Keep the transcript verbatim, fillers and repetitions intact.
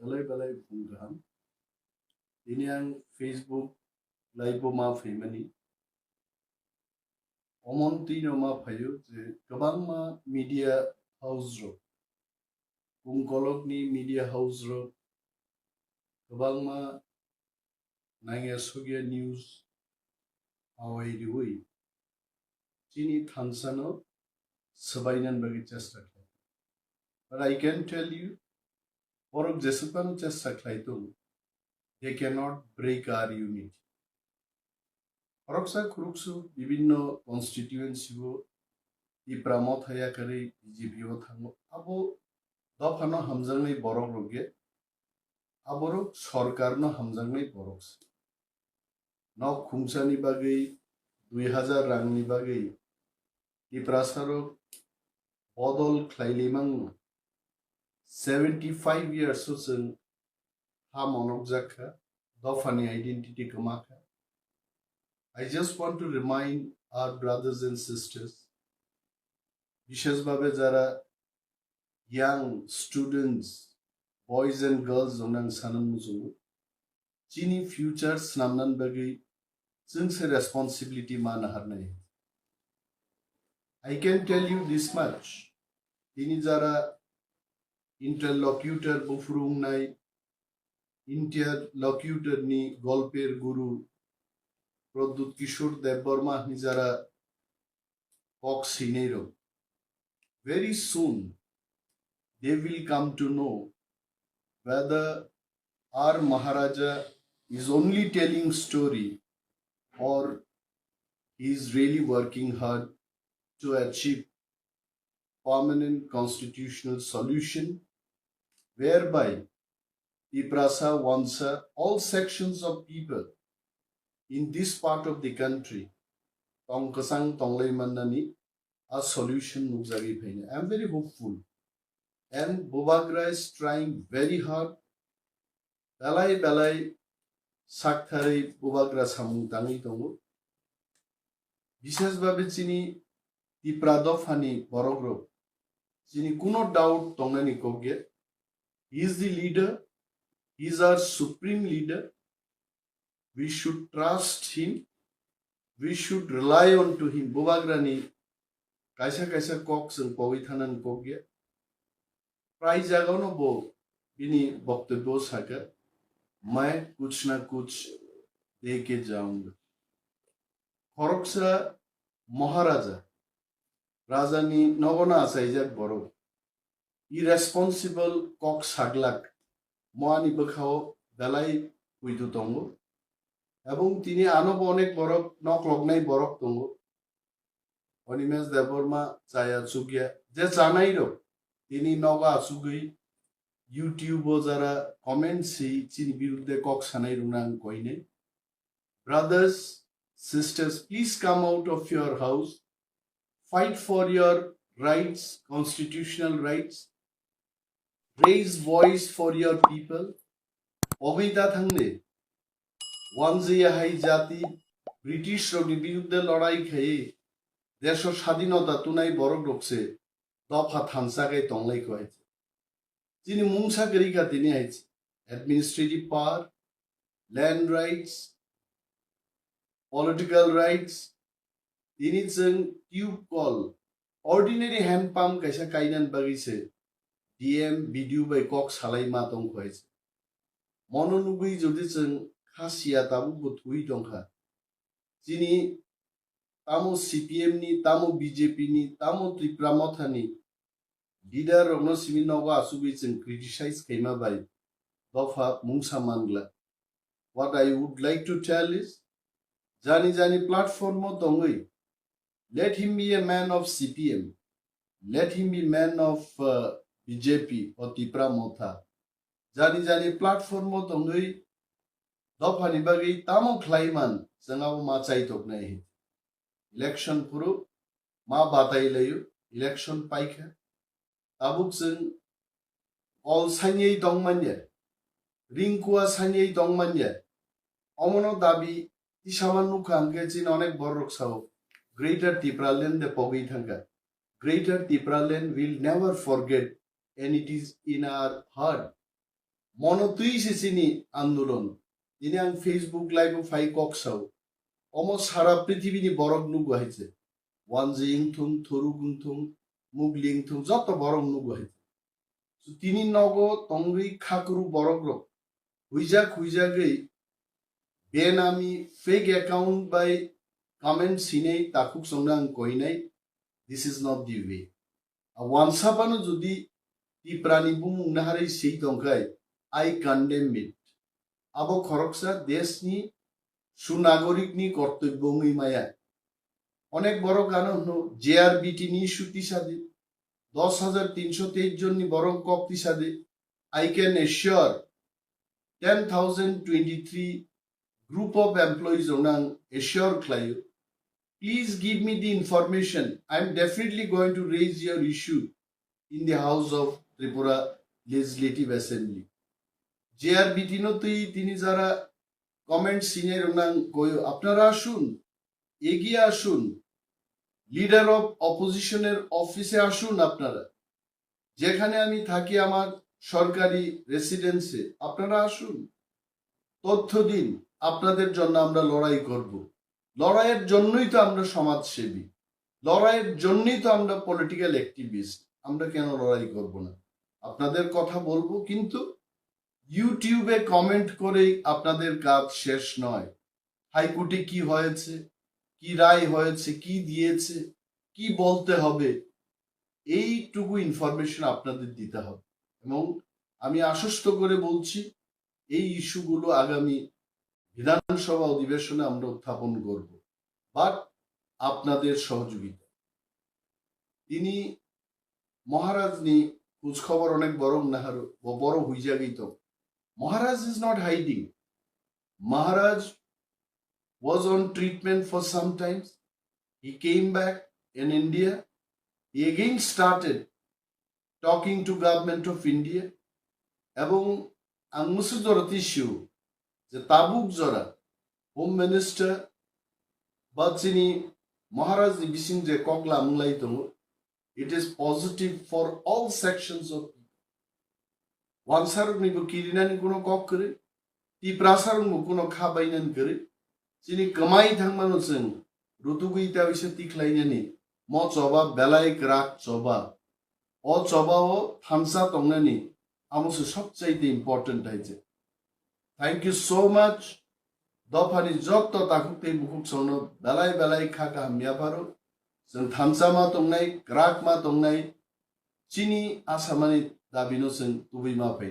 Belai belai phung kaham. Tini ang Facebook live o ma phaimani. Omon tino ma phaio je kwbangma media house rok, kungkolokni media house rok, kwbangma nangya sugya news awai riwi chini thansano swbainani bagwi chesta khlai. But I can tell you, borok jeswkano chesta khlai tong, they cannot break our unity. Khoroksa khoroksu bibinno constituency o Tipra Motha yakarwi B J P o thango. Abo dophano hamjaknai borok rok ye, aborok sorkarno hamjaknai borok se. Nok khungsani bagwi dui hajar rangni bagwi Tiprasarok bodol khlailai mangno. Seventy five years o chwng ha monokjak kha, dophani identity kwma kha. I just want to remind our brothers and sisters, bishesh bhabe jara young students, boys and girls rokno ang sana muchungo, chini future swnamnani bagwi chwngse responsibility ma naharnai. I can tell you this much, tini jara interlocutor buphuru wngnai, interlocutor ni golper guru Pradyut Kishore Debbarma hwnwi jara kok swinai rok. Very soon, they will come to know whether our Maharaja is only telling story or he is really working hard to achieve permanent constitutional solution whereby Tiprasa, Wansa, all sections of people in this part of the country tong kwchang tonglai mannani a solution nukjagwi phaina. I am very hopeful and Bubagra is trying very hard. Belai belai saktharwi Bubagra samung tangwi tongo. Bishesh bhabe chini Tipra dophani borok rok, chini kuno doubt tongnani kok ya. He is the leader, he is our supreme leader. We should trust him, we should rely on to him. Bubagrani kaisa kaisa kok chwng pogwi thanani kok ya. Prai jagao no bo bini boktobyo saka, "Main kuch na kuch de ke jaunga." Khoroksa Maharaja, rajani nogono achaijak borok, irresponsible kok saglak, mo ani bwkhao belai puitu tongo. Ebong tini ano bo onek borok nokloknai borok tongo. Animesh Debbarma chaya chukya, je chanai rok tini nogo achugwi YouTube o jara comment si chini birudde kok sanai rokno ang koinai. Brothers, sisters, please come out of your house, fight for your rights, constitutional rights, raise voice for your people. Pogwi da thangni, wanjwi hai jati, British rokni birudde lorai khaiwi desho sadinota tunai borok rok se dopha thansa khe tonglai kho hai. Chini mungsa kwrwi kha tini hai administrative power, land rights, political rights, tini chwng tube call, ordinary hand pump kaisa kainani bagwi se D M, B D O bai kok salai ma tong kho hai se. Mono nugwi jodi chwng kha siya tabuk bo thwi tong kha. Chini tamo C P M ni, tamo B J P ni, tamo Tipra Motha ni leader rokno simi nogo achugwi chwng criticize khaima bai dopha mungsa mangla. What I would like to tell is, jani jani platform o tongwi, let him be a man of C P M, let him be man of, uh, B J P or Tipra Motha. Jani jani platform o tongwi dophani bagwi tamo khlai man, chwng abo ma chaitoknai. Election phuru ma batai laio, election paikha. Tabuk chwng kol sanywi tong manya, ringkua sanywi tong manya. Omono dabi tisama nukha hwnkhe chini onek borok sao, Greater Tipraland de pogwi thangkha. Greater Tipraland will never forget and it is in our heart. Mono twi se chini andolon. Tini ang Facebook live o phai kok sao. Omo sara prithibini borok nugo hai se. Wanjwi wngthung, thuruk wngthung, mugli wngthung, joto borok nugo hai se. So tini nogo tongwi khakru borok rok huijak huijagwi benami fake account bai comment sinai takhuk songna ang koinai. This is not the way. A wansa phano jodi Tiprani bumung naharwi swi tongkhai, I condemn it. Abo khoroksa deshni sunagorikni kortobyo wngwi maya. Onek borok ano hwno J R B T ni issue tisadi, dos hajar tinsho teis jonni borok kok tisadi. I can assure ten thousand twenty-three group of employees rokno ang assure khlaio. Please give me the information. I am definitely going to raise your issue in the House of Tripura Legislative Assembly. J R B T no twi tini jara comment sinai rokno ang koyo, apnara asun, এগিয়ে আসুন, leader of অপোজিশনের অফিসে আসুন আপনারা। যেখানে আমি থাকি আমার সরকারি রেসিডেন্সে, আপনারা আসুন, তথ্য দিন। আপনাদের জন্য আমরা লড়াই করব। লড়াইয়ের জন্যই তো আমরা সমাজসেবী, লড়াইয়ের জন্যই তো আমরা পলিটিক্যাল অ্যাক্টিভিস্ট। আমরা কেন লড়াই করব না? আপনাদের কথা বলবো, কিন্তু ইউটিউবে কমেন্ট করেই আপনাদের কাজ শেষ নয়। হাইকোর্টে কি হয়েছে, কি রায় হয়েছে, কি দিয়েছে, কি বলতে হবে, এইটুকু ইনফরমেশন আপনাদের দিতে হবে। এবং আমি আশ্বস্ত করে বলছি, এই ইস্যুগুলো আগামী বিধানসভা অধিবেশনে আমরা উত্থাপন করব, বাট আপনাদের সহযোগিতা। Tini Maharaj ni khoj khobor onek borok naharo, bo borok huijagwi tong. Maharaj is not hiding. Maharaj was on treatment for some times. He came back in India. He again started talking to Government of India. Ebong ang musu jora tisio je tabuk jora Home Minister ba chini Maharaj ni bising je kok lamung lai tongo, it is positive for all sections of people. Wansarok ni bo kirinani kuno kok kwrwi, Tiprasarok bo kuno kha bainani kwrwi. Chini kwmai thangmano chwng rutugwi ta bisa tikhlainani mo choba belai kwrak choba. O choba o thansa tongnani amo se sobchaite important hai je. Thank you so much. Dophani jotto takhuk tei bukhuk songno belai belai kha kaham yapharo. Chwng thansa ma tongnai, kwrak ma tongnai, chini asamani dabino chwng tubui ma phai.